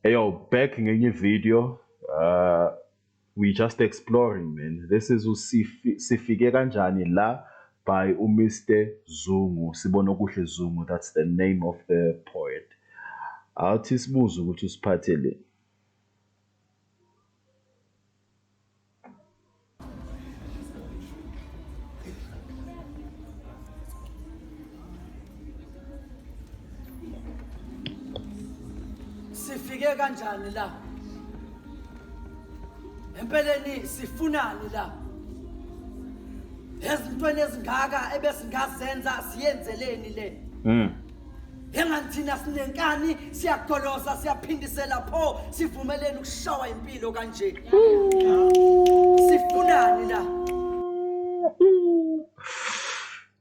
Yo, back ngenye video. We just exploring, man. This is Sifike Kanjani La by uMr Zungu. Sibonokuhle Zungu, that's the name of the poet. Awuthi sibuze ukuthi usiphathele. Sifike kanjani la? Empeleni sifunani la? Ezintweni ezingaka ebesingazenza siyenzeleni le? Engani thina sinenkani siyagoloza siyaphindisela pho sivumelene ukushawa impilo kanje. Sifunani la?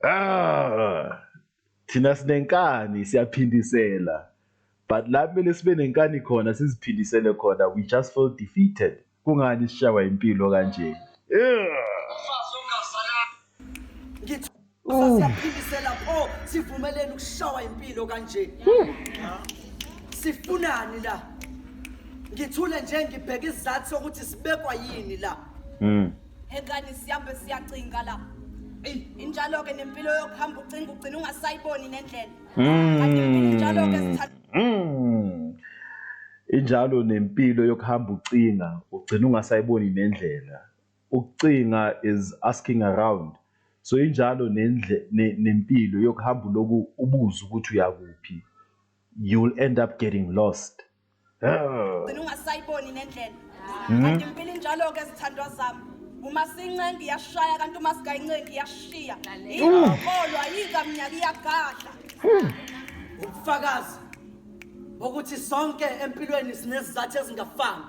Ah, thina sinenkani siyaphindisela. But la kumele sibe nenkani khona siziphindisele khona, we just feel defeated. Kungani sishawa impilo kanje? Ngithi siyaphindisela pho sivumelene ukushawa impilo kanje. Sifunani la? Ngithule nje ngibheka isizathu sokuthi sibekwa yini la. Engani sihambe siyacinga la. Injalo ke nempilo yokuhamba ucinga ugcina ungasayiboni nendlela. Kanti impilo injalo ke sithatha Injalo nempilo yokuhamba ucinga ugcina ungasayiboni nendlela. Ukucinga is asking around. So injalo nempilo yokuhamba uloku ubuza ukuthi uyakuphi. You'll end up getting lost. Ugcina ungasayiboni nendlela. Kanti impilo injalo ke zithandwa zami. Uma sincenga iyashaya kanti uma singayincengi iyashiya. Ingakholwa yikamnyaka iyagadla. Ubufakazi bokuthi sonke empilweni sinesizathu ezingafani.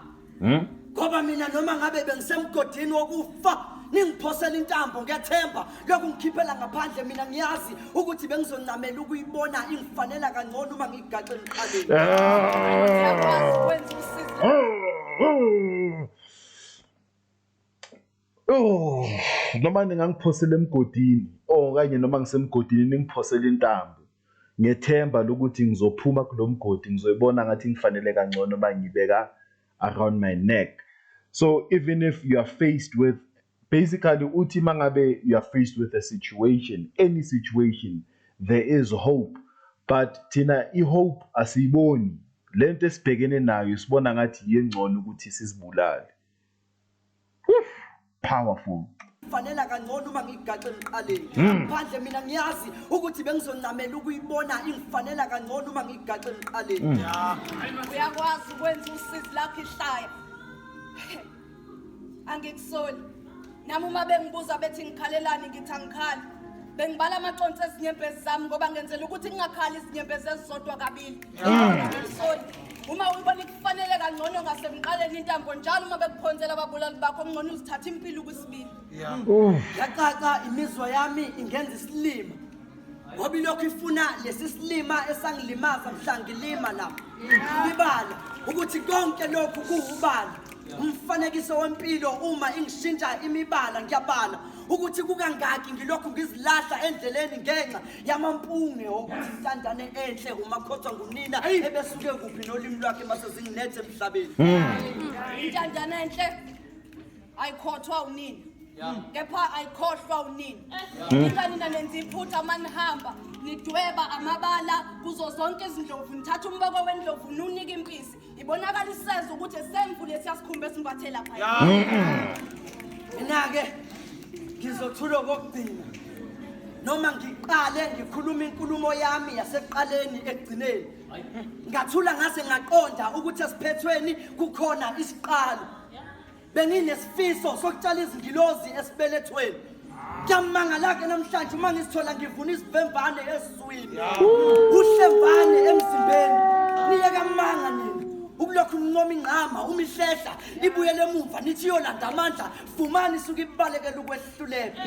Ngoba mina noma ngabe bengisemgodini wokufa ningiphosela intambo ngiyathemba lokungikhiphela ngaphandle, mina ngiyazi ukuthi bengizoncamela ukuyibona ingifanela kangcono uma ngiyigaxe emqaleni. Uyakwazi ukwenza usizi. Oh, noma ningangiphosela emgodini okanye noma ngisemgodini ningiphosela intambo, ngethemba lokuthi ngizophuma kulo mgodi, ngizoyibona ngathi ngifanele kangcono uma ngibeka around my neck. So even if you are faced with, basically uthi mangabe you are faced with a situation, any situation, there is hope. But thina i-hope asiyiboni. Lento esibhekene nayo sibona ngathi yengcono ukuthi sizibulale. Powerful. Fanela kangcono uma ngiyigaxe emqaleni. Phandle mina ngiyazi ukuthi bengizoncamela ukuyibona ingifanela kangcono uma ngiyigaxe emqaleni. Uyakwazi ukwenza usizi lakho ihlaya. Angikusoli. Nami uma bengibuza bethi ngikhalelani ngithi angikhali. Bengibala amaconsi ezinyembezi zami ngoba ngenzela ukuthi ngingakhali izinyembezi ezizodwa kabili. Angikusoli. Uma uyibona ikufanele kangcono ngasemqaleni intambo njalo uma bekuphonsela ababulali bakho ngcono uzithathe impilo kwesibili. Yacaca imizwa yami ingenza isilima. Ngoba ilokhu ifuna lesi silima esangilimaza mhla ngilima la. Ngibala ukuthi konke lokhu kuwubala. Umfanekiso wempilo uma ingishintsha imibala ngiyabala ukuthi kukangaki ngilokhu ngizilahla endleleni ngenxa yamampunge okuthi intandane enhle umakhothwa ngunina ebesuke kuphi nolimi lwakhe mase zinginethe emhlabeni. Intandane enhle ayikhothwa unina. Kepha ayikhohlwa unina. Ingani nina nenza iphutha manihamba nidweba amabala kuzo zonke izindlovu, nithatha umboko wendlovu nunike impisi. Ibonakala iseza ukuthi esemvu lesiya sikhumba esimbathe lapha. Mina-ke ngizothula okokugcina noma ngiqale ngikhuluma inkulumo yami yasekuqaleni ekugcineni. Ngathula ngase ngaqonda ukuthi esiphethweni kukhona isiqalo. Benginesifiso sokutshala izingilozi esibelethweni. Kuyamangala-ke namhlanje uma ngisithola ngivuna isivemvane esizwini, uhlevane emzimbeni. Niyeke amanga nina ukulokhu nincoma ingqama uma ihlehla ibuyele emuva nithi iyolanda amandla. Vumani isuke ibalekela ukwehluleka.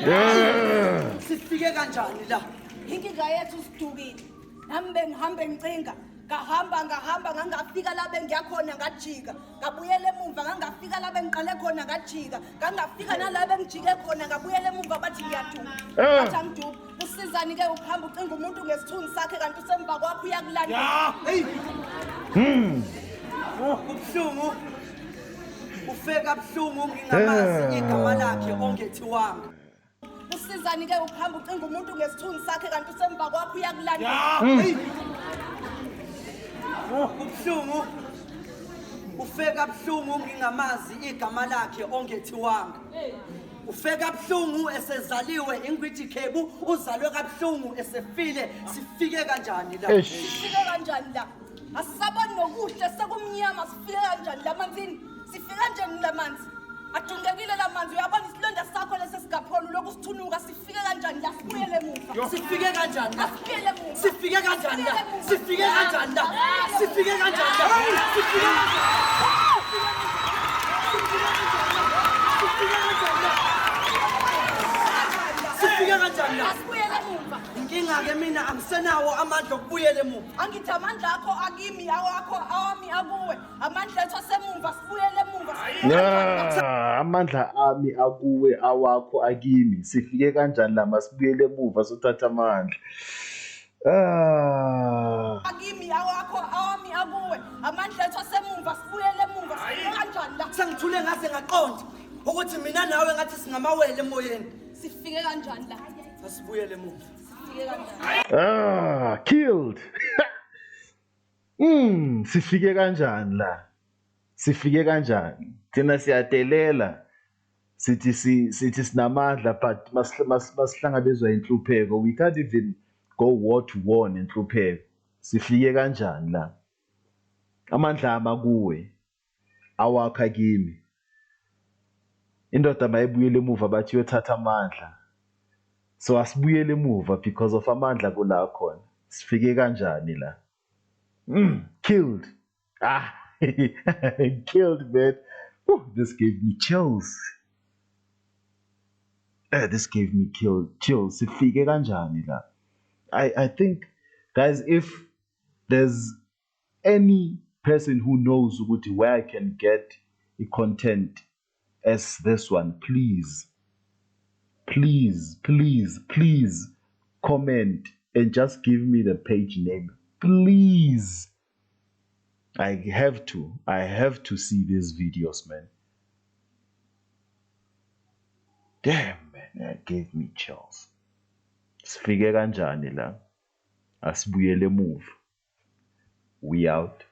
Sifike kanjani la? Inkinga yethu sidukile. Nami bengihambe ngicinga, ngahamba ngahamba ngangafika la bengiyakhona ngajika, ngabuyela emumva, ngangafika la bengiqale khona ngajika, ngangafika nala bengijike khona ngabuyela emumva, bathi ngiyaduka. Bathi angiduki. Usizani ke ukuhamba ucinga umuntu ngesithunzi sakhe kanti usemva kwakho uyakulandela. Kubuhlungu, ufe kabuhlungu ngingamazi igama lakhe ongethiwanga. Usizani ke ukuhamba ucinga umuntu ngesithunzi sakhe kanti usemva kwakho uyakulandela. Kubuhlungu, ufe kabuhlungu ngingamazi igama lakhe ongethiwanga. Ufe kabuhlungu esezaliwe ingwiji khebu, uzalwe kabuhlungu esefile. Sifike kanjani la? Eish. Sifike kanjani la? Asisaboni nokuhle, sekumnyama. Sifike kanjani la manzini? Sifike kanjani la manzi? Adungekile la manzi. Uyabona isilonda sakho lesi singapholi, lokhu sithunuka. Sifike kanjani la? Sibuyele emuva. Sifike kanjani la? Asibuyele emuva. Sifike kanjani la? Sifike kanjani la? Sifike kanjani la? Sifike kanjani la? Sifike kanjani la? Asibuyele emuva. Inkinga-ke mina angisenawo amandla okubuyela emuva. Angithi amandla akho akimi, awakho awami akuwe. Amandla ethu asemuva. Sibuyele emuva. Sifike kanjani la? Ah, amandla ami akuwe, awakho akimi. Sifike kanjani la? Masibuyele emuva sothatha amandla. Ah. Akimi, awakho awami akuwe. Amandla ethu asemuva. Sibuyele emuva. Sifike kanjani la? Sengithule ngaze ngaqonda ukuthi mina nawe ngathi singamawele emoyeni. Sifike kanjani la? Asibuyele emuva. Sifike kanjani? Ah, killed. Sifike kanjani la? Sifike kanjani? Thina siyadelela. Sithi sinamandla, but masihlangabezwa inhlupheko, we can't even go war to war nenhlupheko. Sifike kanjani la? Amandla ami akuwe, awakho kimi. Indoda mayibuyele emuva bathi yothatha amandla. So asibuyele emuva because of amandla kula khona. Sifike kanjani la? Killed. Ah, killed, man. Whew, this gave me chills. This gave me chills. Sifike kanjani la? I think, guys, if there's any person who knows ukuthi where I can get the content as this one, please, please, please, please comment and just give me the page name. Please. I have to see these videos, man. Damn, man, that gave me chills. Sifike kanjani la? Asibuyele emuva. We out.